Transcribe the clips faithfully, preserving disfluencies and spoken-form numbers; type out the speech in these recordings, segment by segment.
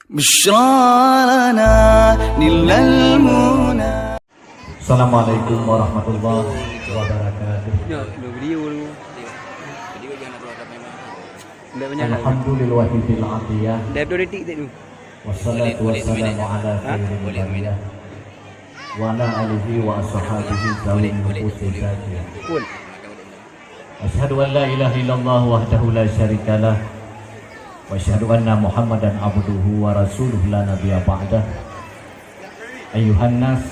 بشرى لنا نلنا المنى. Assalamualaikum warahmatullahi wabarakatuh. Ya, dua video dulu. Ndak banyak lah. Alhamdulillahil atiyah. Dah dua detik tak tu? Wassalatu wassalamu ala khairil bariyah. Wa ala alihi wa ashabihi zawin nufusi zakiyah. Full. Asyhadu an la ilaha illallah wahdahu la syarikalah. Wa asyhadu anna Muhammadan abduhu wa rasuluh la nabiyya ba'dah. Ayuhan nas,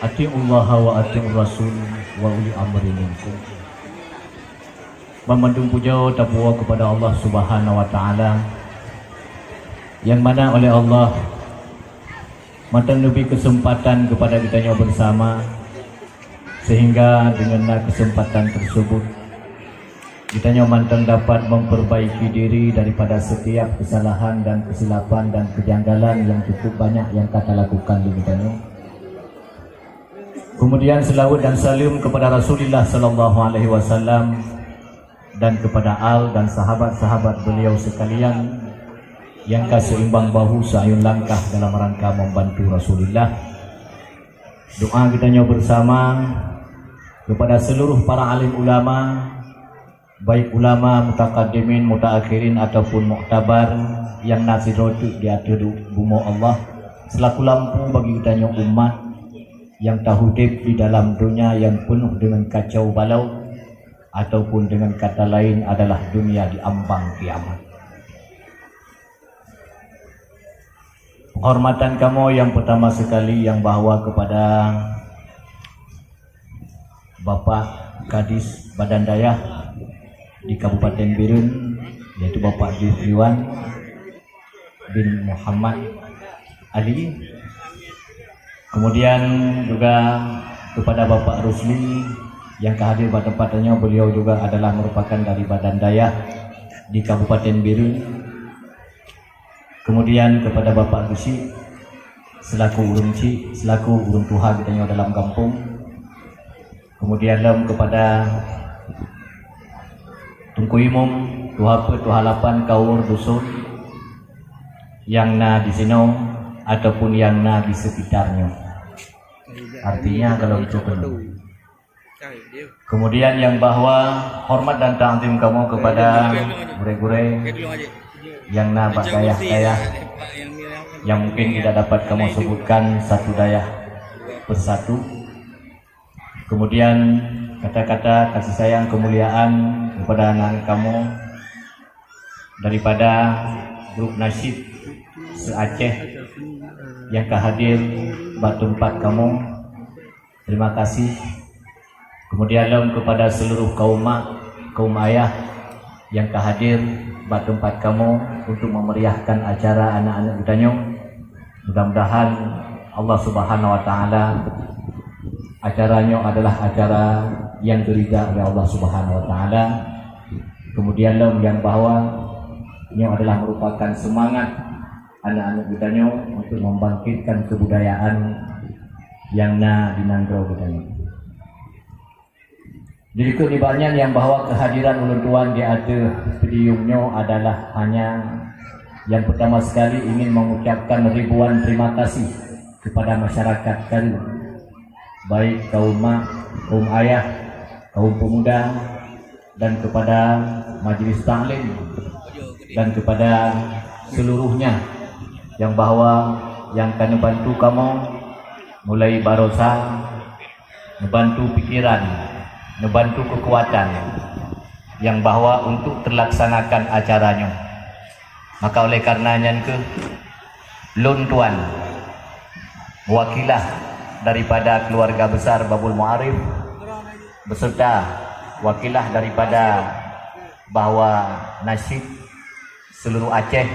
atiullaha wa atiur rasul wa uli amri minkum. Banmandum puja tapuwoe kepada Allah Subhanahu wa Taala, yang mana oleh Allah mantong neubri keuseumpatan kepada geutanyoe beusama, sehingga deungon na keuseumpatan teusebut, geutanyoe mantong dapat memperbaiki diri daripada setiap kesalahan dan kesilapan dan kejanggalan yang cukup banyak yang ka talakukan di geutanyoe. Kemudian selawat dan salam kepada Rasulullah sallallahu alaihi wasallam dan kepada al dan sahabat-sahabat beliau sekalian yang ka seimbang bahu seayun langkah dalam rangka membantu Rasulullah. Doa geutanyoe bersama kepada seluruh para alim ulama, baik ulama mutakaddimin, mutaakhirin ataupun muktabar nyang na sidroe teuk di ateueh du-, bumoe Allah, selaku lampu bagi geutanyoe umat nyang taudeb di dalam donya nyang peunoh deungon kacau balau, ataupun deungon kata lain adalah dunia di ambang kiamat. Penghormatan kamoe nyang pertama sekali nyang bahwa kepada Bapak Kadis Badan Dayah di Kabupaten Bireuen, yaitu Bapak Jufriwan bin Muhammad Ali. Kemudian juga kepada Bapak Rusli yang ka hadir bak teumpat tanyoe, beliau juga adalah merupakan dari Badan Dayah di Kabupaten Bireuen. Kemudian kepada Bapak Geuchik selaku ureueng chik, selaku ureueng tuha geutanyoe dalam gampông. Kemudian lom kepada Teungku Imum, tuha peuet, tuha lapan kaur dusun nyang na di sinoe ataupun nyang na di sekitar nyoe. Artinya kalau itu kena. Kemudian nyang bahwa hormat dan takzim kamoe kepada gurée-gurée nyang na bak dayah-dayah yang mungkin tidak dapat kamoe sebutkan satu dayah persatu. Kemudian kata-kata kasih sayang kemuliaan kepada anak-anak kamoe daripada grup nasyid se-Aceh yang ka hadir bak teumpat kamoe. Terima kasih. Kemudian lom kepada seluruh kaum mak, kaum ayah yang ka hadir bak teumpat kamoe untuk memeriahkan acara anak-anak geutanyoe. Mudah-mudahan Allah Subhanahu wa Taala acara nyoe adalah acara yang diridha oleh Allah Subhanahu wa Taala. Kemudian lom nyang bahwa nyoe adalah merupakan semangat anak-anak geutanyoe untuk membangkitkan kebudayaan nyang na di nanggroe geutanyoe. Jadi keu nibak nyan nyang bahwa kehadiran ulôn tuan di ateueh podium nyoe adalah hanya yang pertama sekali ingin mengucapkan ribuan terima kasih kepada masyarakat Karu, baik kaum mak, kaum ayah, kaum pemuda, dan kepada majelis taklim, dan kepada seluruhnya yang bahwa yang ka neubantu kamoe mulai baroesa, neubantu pikiran, neubantu keukuatan yang bahwa untuk terlaksanakan acara nyoe. Maka oleh karena nyan keuh, lôn tuan, wakilah daripada keluarga besar Babul Muarif, beserta wakilah daripada bahwa nasyid seluruh Aceh,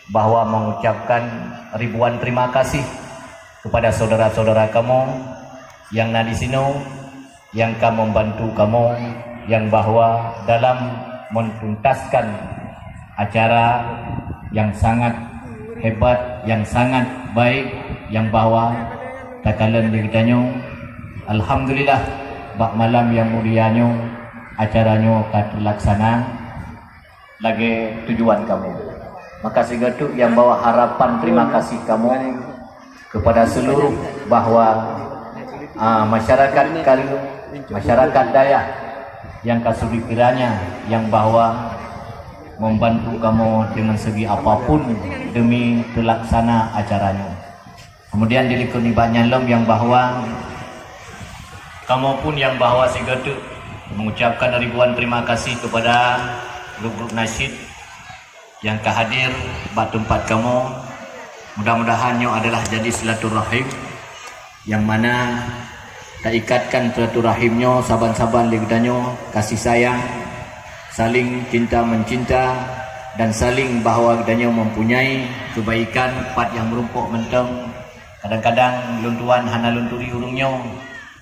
bahwa mengucapkan ribuan terima kasih kepada saudara-saudara kamoe yang na di sinoe, yang ka membantu kamoe, yang bahwa dalam mentuntaskan acara yang sangat hebat, yang sangat baik, yang bahwa takalon di geutanyoe, alhamdulillah, bak malam yang mulia nyoe, acara nyoe ka terlaksana lagée tujuan kamoe. Maka sigoe teuk nyang bahwa harapan terima kasih kamoe kepada seluruh bahwa, ah, masyarakat kal-, masyarakat dayah nyang ka sudi kiranya nyang bahwa membantu kamoe dengan segi apapun demi terlaksana acara nyoe. Kemudian di likot nibak nyan lom nyang bahwa kamoe pun nyang bahwa sigoe teuk mengucapkan ribuan terima kasih kepada grup-grup nasyid nyang ka hadir bak teumpat kamoe. Mudah-mudahan nyoe adalah jadi silaturahim nyang mana taikatkan silaturahim nyoe saban-saban lé geutanyoe kasih sayang, saling cinta mencinta, dan saling bahwa geutanyoe mempunyai kebaikan pat nyang meurumpok mantong. Kadang-kadang lôn tuan hana lôn turi ureuëng nyoe,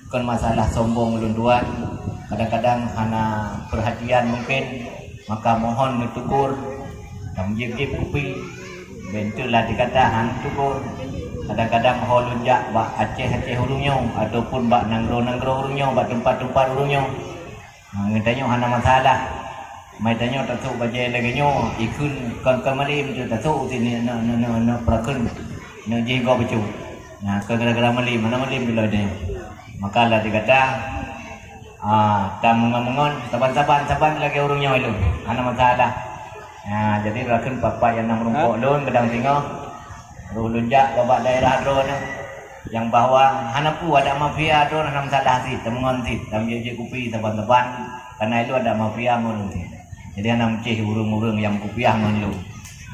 bukan masalah sombong lôn tuan. Kadang-kadang hana perhatian mungkin, maka mohon neutukur. Dan jieb-jieb kupi, bentuk lah dikata hana tukur. Kadang-kadang ho lôn jak bak Aceh-Aceh ureuëng nyoe, ataupun bak nanggroe-nanggroe ureuëng nyoe, bak teumpat-teumpat ureuëng nyoe. Ha, geutanyoe hana masalah. Mai tanyoe tasôk bajée lagée nyoe, ikheun kon-kon malem tu tasôk sini, na, na, na, na, peurakeun, na jih gob bacut. Nah, keu gara-gara malem, hana malem dilai tanyoe. Maka lah dikata, ah, tameungon-meungon, saban-saban, saban lagée ureuëng nyoe lôn, hana masalah. Ha, jadi rakeun papat nyang na meurumpok lôn, geudang singoh. Roh lôn jak bak daerah droeneuh nyang bahwa hana peue adak mafia droeneuh hana masalah cit, tameungon cit, tamjeuet-jeuet kupi saban-saban, kana ilôn adak mafia ngon lôn cit. Jadi hana meucéh ureuëng-ureuëng nyang kupiah ngon lôn.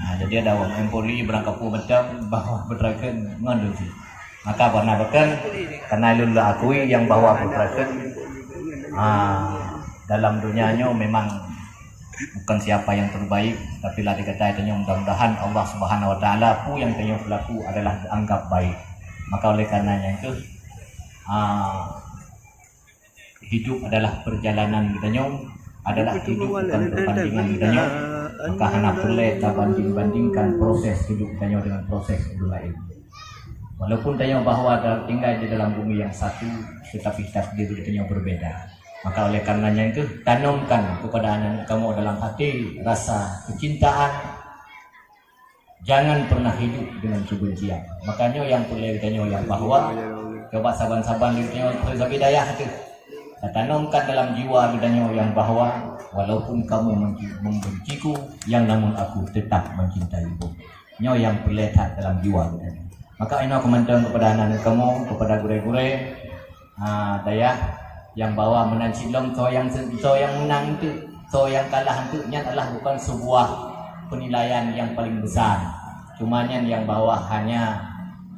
Ha, jadi ada awak M Polri barangkapeue macam bahwa beuterakeun ngon lôn cit. Maka bana beken, kana ilôn lôn akui nyang bahwa beuterakeun, ha, dalam donya nyoe memang bukan siapa yang terbaik, tapi lah dikata tanyoe mudah-mudahan Allah Subhanahu Wa Taala peue nyang tanyoe pelaku adalah dianggap baik. Maka oleh karena nyan keuh, ah, hidup adalah perjalanan geutanyoe, adalah hidup bukan pertandingan geutanyoe. Maka hana peureulée tabanding-bandingkan proses hidup geutanyoe dengan proses ureuëng laén. Walaupun tanyoe bahwa da-, tinggai di dalam bumi yang satu, tetapi takdir geutanyoe berbeda. Maka oleh karena nyan keuh, tanamkan kepada anak-anak kamoe dalam hati rasa kecintaan, jangan pernah hidup dengan kebencian. Maka nyoe nyang peureulée geutanyoe nyang bahwa coba saban-saban geutanyoe sabe dayah teuh tatanamkan dalam jiwa geutanyoe nyang bahwa walaupun kamu menci-, membenciku, yang namun aku tetap mencintaimu. Nyoe nyang peureulée that dalam jiwa geutanyoe. Maka inoe keumantong kepada anak-anak kamoe, kepada gurée-gurée, ha, dayah nyang bahwa meunan cit lom soe nyang se-, soe nyang meunang teuk, soe nyang kalah teuk, nyan adalah bukan sebuah penilaian yang paling besar. Cuma nyan nyang bahwa hanya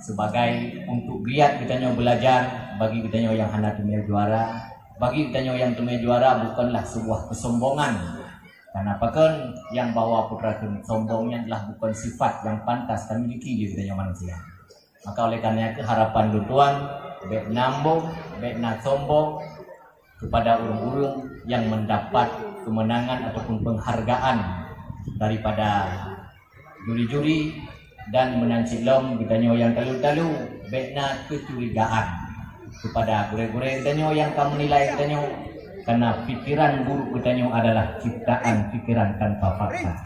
sebagai untuk giat geutanyoe belajar, bagi geutanyoe nyang hana teumé juara, bagi geutanyoe nyang teumé juara bukanlah sebuah kesombongan. Karena pakon nyang bahwa putra keu sombong nyan adalah bukan sifat yang pantas tamiliki di geutanyoe manusia. Maka oleh karena itu harapan lôn tuan, bék na sombong, bék na sombong kepada ureuëng-ureuëng yang mendapat kemenangan ataupun penghargaan daripada juri-juri dan meunan cit lom geutanyoe nyang talu-talu bék na keucurigaan kepada gurée-gurée geutanyoe nyang ka meunilai geutanyoe, karena pikiran buruk geutanyoe adalah ciptaan pikiran tanpa fakta.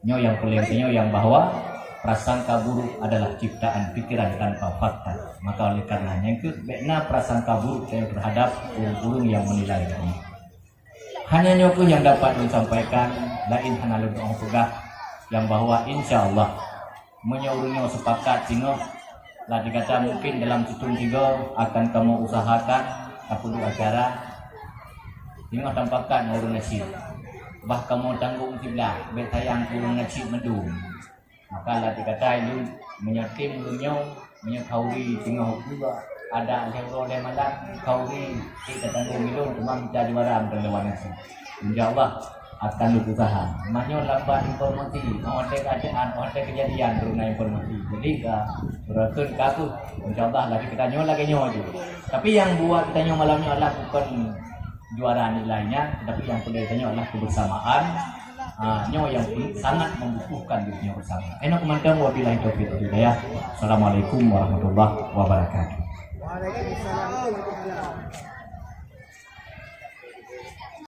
Nyoe nyang peureulée nyoe nyang bahwa prasangka buruk adalah ciptaan pikiran tanpa fakta. Maka oleh karena nyan keuh bék na prasangka buruk tanyoe terhadap ureuëng-ureuëng nyang meunilai geutanyoe. Hanya nyoe keuh nyang dapat lôn sampaikan, laén hana lôn tuoh peugah, nyang bahwa insya Allah meunyoe ureuëng nyoe sepakat singoh, lah dikata mungkin dalam sithon tiga akan kamoe usahakan tapeuduek acara. Singoh tapakat ngon ureuëng nasyid. Bah kamoe tanggong siblah, bék sayang keu ureuëng nasyid mandum. Maka lah dikata ilôn, meunyoe tem ulôn nyoe, meunyoe khauri teungoh ukeue, adak lhée uroe lhée malam, khauri cit tatanggong ilôn, teuma mita juara meuteun lewat nasi. Insya Allah akan lôn usaha. Meunyoe lambat informasi, oh watée keadaan, oh watée kejadian, baru na informasi. Jadi ka beurakeun ka kheueh. Insya Allah lagée geutanyoe lagée nyoe ju. Tapi nyang buat geutanyoe malam nyoe adalah bukan juara nilainya, tetapi nyang peureulée geutanyoe adalah kebersamaan. Ha, nyoe nyang sangat membutuhkan di dunia bersama. Inoe keumantong, wabillahi taufiq wal hidayah. Assalamualaikum warahmatullahi wabarakatuh.